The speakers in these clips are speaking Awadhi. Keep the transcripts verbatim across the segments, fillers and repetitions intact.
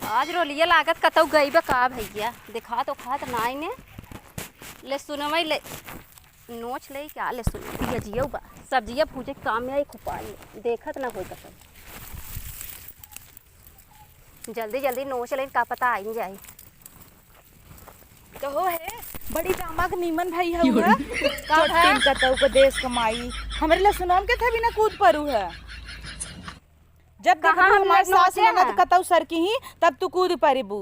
आज रोलिया लागत कतौ गई बा का भैया, देखात ओखात नाई ने। ले सुनवई ले, नोच ले क्या ले सुन, पियजियो बा, सब्जिया भूजे के काम में आई खुपाई, देखत ना होई कतौ। जल्दी जल्दी नोच ले, का पता आई जाई। कहो है, बड़ी दामाद नीमन भाई हऊ है। का है? चोट्टिन कतऊ को देश कमाई। हमरे लसुनम के थे बिना कूद परू है। जब कहाँ देखबू हम हमार सास नोचे ननद हैं? कतऊ सरकी ही, तब तू कूद परिबू।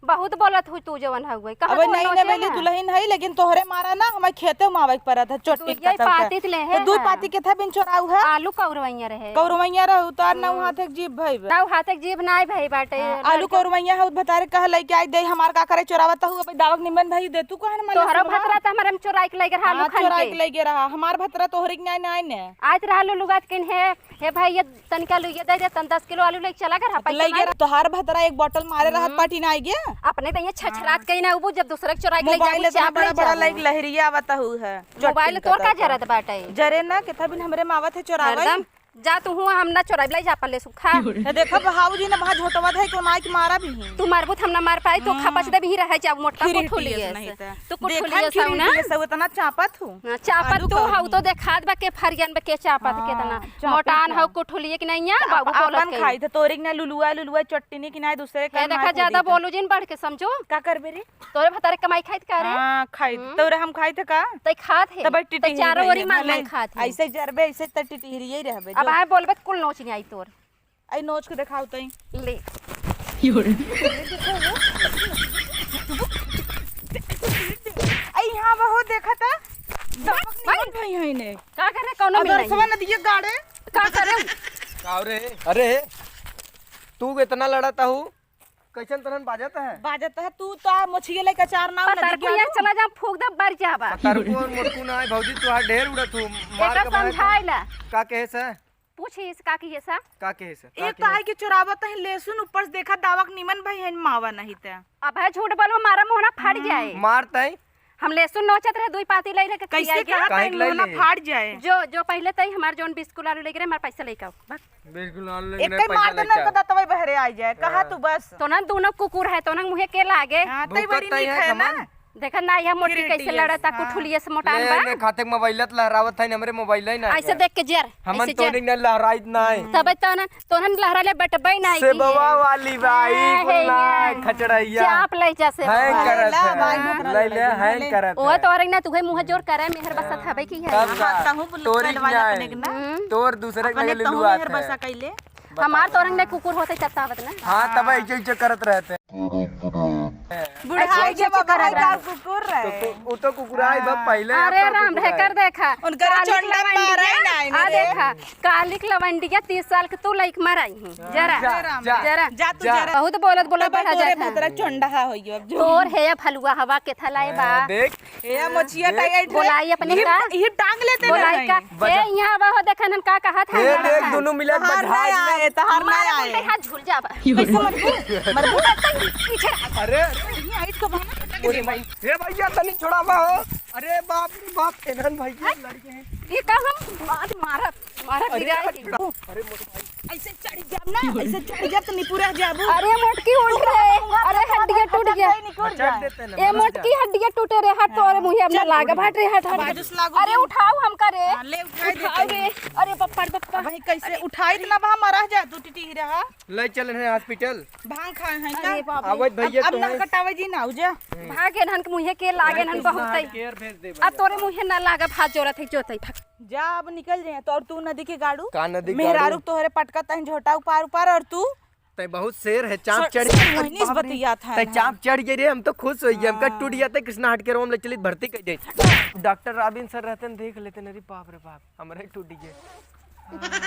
बहुत बोलत हुई तू जवन हउए। कहाँ अबे तू नहीं नोचे नवेली हैं? दुलहिन है, लेकिन तोहरे मारा ना हमारे खेते में आवे के परत है, चोट्टिन दुइये कतऊ के। पाती ले तो है दुई है। पाती के थे बिन चोराऊ है। आलू कौरवैया रहे। कौरवैया रहे, उतार नौ हम्म। हाथ एक जीभ भई बा। नौ हाथ एक जीभ नाई भई बाटे। हाँ, आलू लड़के कौरवैया है, उत भतारे कह लइके आई दे, हमार का करे चोरावत हूँ, अबे दावक निमन भाई दे, तू कहन मन तोहरो लसुन भतरा त हमारे में चोराई के लइके रहा, हाँ, आलू खन चोराई के। के लइके रहा, हमार भतरा तोहरे के नाई, नाई ने। आइत रहा आलू लुगात किन है, हे भाई ये तनिका आलू ये दे दे, तन दस किलो आलू लइके चला कर, हाँ, तो पैसा लइके नाई। रहा, तोहार भतरा एक बोतल मारे रहत हम्म। पाटी ना आई गे। अपने तो ये छछरात हाँ। कहीं ना उबू, जब दूसरे के चोराई के लइके मोबाइल जाबू, इतना चाप बड़ा ले बड़ा जाबू। लइके लहरिया आवत हूँ है। मोबाइल चोट्टिन तोर का कतऊ के। जरत बाटे? जरे ना, कितना बिन हमरे मावत है चोरावे। हरदम जा तू हुआ, हम ना चोराइब, लाई जा पल्ले सुखा। ए, देखो, भाऊजी ना वहाँ झोटवा धइ के माइक मारा भी है। तू मारबू त हम ना मार पाई, तो हम्म। खपच दे भी रहे, जा मोटका फिर कुठुलिए हिटिए से से। नहीं त। तू देखन कुठुलिए फिर से ना। हिटिए से, उतना चापत हूँ। हाँ, चापत आलू तू कौड़ी। हऊ तो देखात बा के फरियन बा के चापत हाँ, केतना। चापत मोटान का। हऊ कुठुलिए कि नहीं है, अब बाबू बोलत अपन के। खाई थे, तोरी के ना लुलुआ, लुलुआ चट्टिनी की ना दूसरे ए, का देखा, मार ज्यादा दीता। बोलू जिन बढ़ के समझो। का करबे रे? तोरे भतारे कमाई खाइत का रे? हाँ, खाइत। हम्म। तोरे हम खाइत का? तै खात है। तब टिटही तै चारों रही ओरी है, मांग भले मांग खात है। ऐसे जरबे, ऐसे त टिटहिरिये रहबे, अब जो। आए बोलबे त कुल नोच नहीं आई तोर। आई नोच के देखाओ तई। ले। योरे। आई यहाँ वो देखा था। दबक भाई। निकल भाई है ने। का करे कौनो मिल अदरसवा नहीं। नदिये गाड़े। का करे? का रे? अरे, तू इतना लड़त हऊ? कैसन तरहन बाजत है? बाजत है, तू तो आ मोछिए लेके चार नाव नदी पतरकू के यहाँ आलू। चला जा, फूक दे, बर जाबा। पतरकू और मोटकू ना है भौजी, तू ढेर उड़त हूँ, मार एका के बाहर समझाए ला। का कहे से? पूछी इस का कहे से? का कहे से? का एक तो कहे? आए के चोरावत है लेसुन, ऊपर से देखा दावक निमन भाई है मावा नहीं ते। अब है झूठ बोलो, मारा मोहना फाड़ हम्म। जाए। मार तई। हम लेसुन नोचत रहे, दुई पाती लई रहे के कैसे खियाई के। कहा काहे तई के लई मुहना ले? फाड़ जाए। जो, जो पहिले तई हमार जौन बीस किलो आलू लेके रहे, हमार पैसा लेके आओ। बस। बीस किलो आलू लेके एक रहे, कई पैसा मार लेके देना आओ। का दतवई बहरे आ जाए, कहा हाँ। तू बस। तो ना दोनों कुकुर है, तो ना मुहे के लागे। हाँ, तई भूकत बड़ी तई नीक है है ना। कमान। देखा ना, यह मोटी फिर कैसे टीएस, लड़ता, हाँ। कुठुलिए से मोटान ले, बा। ले, खाते के मोबाइल लत लहरावत है, हमरे मोबाइल है ना। ऐसे देख के जर, हमन ऐसे तो जर। नहीं लहराइत ना है। तबे तो ना तोहन लहरा ले बटबै नाई से की बवा है। वाली बा, ई हाँ, कुल है ना, यार। खचड़ैया। चाप ले जा से हैंग बवा। करत ला, है। भाई, मोटरा ले ले, ले, हैंग ले। करत ओ है। तोरे ना तुहे मुँह जोर करे, मेहर बसत हवे की है। तब का? हाँ, तहु बोल तोरी पहलवान की अपने के ना। हम्म। तोर दूसरे के अपने लगे तहु लुलुआत मेहर है। बसा कैले। बता हमार दो। तोरंग ने कुकुर होते तब तावत ना। हाँ, तब हाँ। ऐसे, ऐसे करत रहते हैं। बुढ़ाई ऐसे, के ऐसे बाबा करत है का रहते। कुकुर रहे। तो कु-, वो तो कुकुर आई बा हाँ। पहले, अरे अब तो राम, कुकुर ढेकर आई। देखा। उनकर काली चोंडा लवंडिया, मारा ही ना आ इनके। देखा। कालिक लवंडिया तीस साल के तू लइक मराई हूँ। हाँ, जरा, जा, जा, जरा। जा तू जा। जरा। बहुत बोलत, बोलत तब बढ़ा तोरे जात है। भतरा चोंडहा होइयो अब जो। तोर है फलुआ हवा के थलाए बा। हाँ, देख। ए, मोचिया देख। टाइट है। बोलाई अपने हिप, का? हिप टांग लेते बोलाई ना का? कहीं। ए, यहाँ बा हो, देखन हम का कहत है। ए, देख, दोनों मिला के तहार बजहा ना आए, दे। तहार ना मारा आए। बोलते हाथ झूल जाबा। कैसे मरबू? मरबू? पीछे। अरे, अरे। ये हाइट का बहाना पटक दे भाई। हे भैया, तनी छोड़ावा हो। अरे बाप रे बाप, एनहन भाई के लड़के हैं। ये का हम आज मारब, मारब अरे गिरा यार, के। छोड़ा। अरे मोटे भाई। ऐसे चढ़ जाब ना, ऐसे चढ़ जाब तो निपुरा जाबू। अरे मोटकी उठ रे, अरे हड्डियाँ टूट गया। निकुर बचा जाए। देते हैं ना, ए बचा मोटकी जाए। हड्डियाँ टूटे रे, हट तोरे मुँहे अब ना चल, लागे, उठ। हट रे, हट, हट। बाजू से लागू अरे तू। उठाओ हमका रे। हाँ, ले उठाए उठाओ देते रे। हैं। अरे पप्पा रे पप्पा। अब वहीं कैसे उठाई इतना बहा मरा जा तू टिटही रहा। ले चल रहे हॉस्पिटल। भांग खाए हैं अरे का? बाप रे। आवत भैया अब, अब तुम्हें ना कटावे जी ना, उजा। भाग एनहन के मुँहे के लागे एनहन बहुत है। केयर भेज दे अब भैया। तोरे मुँहे ना लागे, भाग जोरत है, जोत है, भाग। जा अब निकल जाए तो, और तू नदी के गाड़ू। का नदी के मेहरारू गाड़ू? तोहरे पटकत है झोटा उपार उपार, और तू तै बहुत शेर है, चाप सर, चढ़ सर, वही नहीं बाप रे। बतियात है तै ना। चाप चढ़ गई रे, हम तो खुश हो गए, हमका हाँ। टूट गया तै कृष्णा हट के रोम ले चली भर्ती कर दे। डॉक्टर रॉबिन सर रहते हैं, देख लेते हैं, अरे बाप रे बाप, हमारे टूट गए। हाँ।